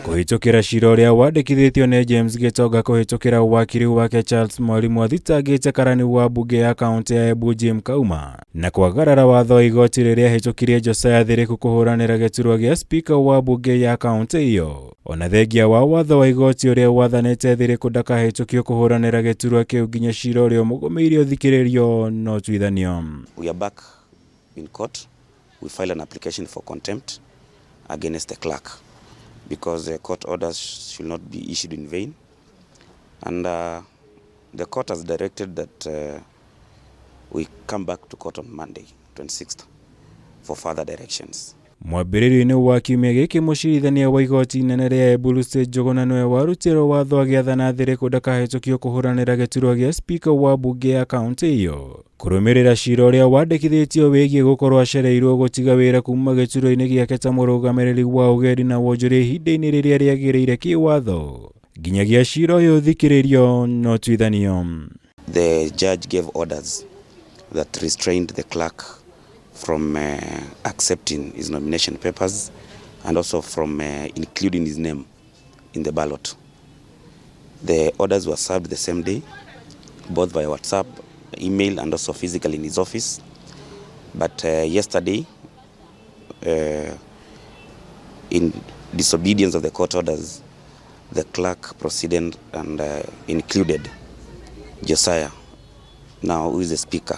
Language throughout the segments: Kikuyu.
Kũhĩtũkĩra cira ũrĩa wandĩkithĩtio nĩ James Gĩtonga kũhĩtũkĩra wakiri wake Charles Mwalimu athitangĩte karani wa mbunge ya kaũntĩ ya Embu Jim Kauma na kwagarara watho wa igoti rĩrĩa ahĩtũkirie Josiah Thiriku kũhũranĩra gĩturwa gĩa spika wa mbunge ya kaũntĩ ĩyo. Ona thengia wa watho wa igoti ũrĩa wathanĩte Thiriku ndakahĩtũkio kũhũranĩra gĩturwa kĩu nginya cira ũrĩa ũmũgũmĩire ũthikĩrĩrio na ũtuithanio. We are back in court. We filed an application for contempt against the clerk because the court orders should not be issued in vain. And the court has directed that we come back to court on Monday, 26th, for further directions. Mwambĩrĩrio-inĩ wa kiumia gĩkĩ, mũcirithania wa igoti inene rĩa Embu Lucy Njũgũna nĩwe warutirwo watho agĩathana Thiriku ndakahĩtũkio kũhũranĩra gĩturwa gĩa spika wa mbunge ya kaũntĩ ĩyo kũrũmĩrĩra cira ũrĩa wandĩkithĩtio wĩgiĩ gũkorwo acereirwo gũtiga wĩra kuma gĩturwa-inĩ gĩake ta mũrũgamĩrĩri wa ũgendi na wonjoria ihinda-inĩ rĩrĩa rĩagĩrĩire kĩwatho nginyagia cira ũyũ ũthikĩrĩrio na ũtuithanio. The judge gave orders that restrained the clerk from accepting his nomination papers and also from including his name in the ballot. The orders were served the same day, both by WhatsApp, email, and also physically in his office. But yesterday, in disobedience of the court orders, the clerk proceeded and included Josiah, now who is the speaker,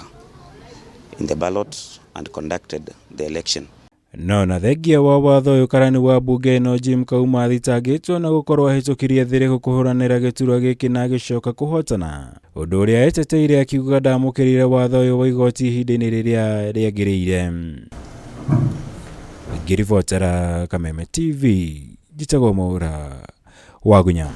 in the ballot and conducted the election. No na thengia wa watho ũyũ, karani wa mbunge ĩno Jim Kauma athitangĩtwo na gũkorwo ahĩtũkirie Thiriku kũhũranĩra gĩturwa gĩkĩ na agĩcoka kũhotana, ũndũ ũrĩa eteteire akiuga ndamũkĩrire watho ũyũ wa igoti ihinda-inĩ rĩrĩa rĩagĩrĩire. Ngĩribotera Kameme TV, njĩtagwo Mwaura Wagunya.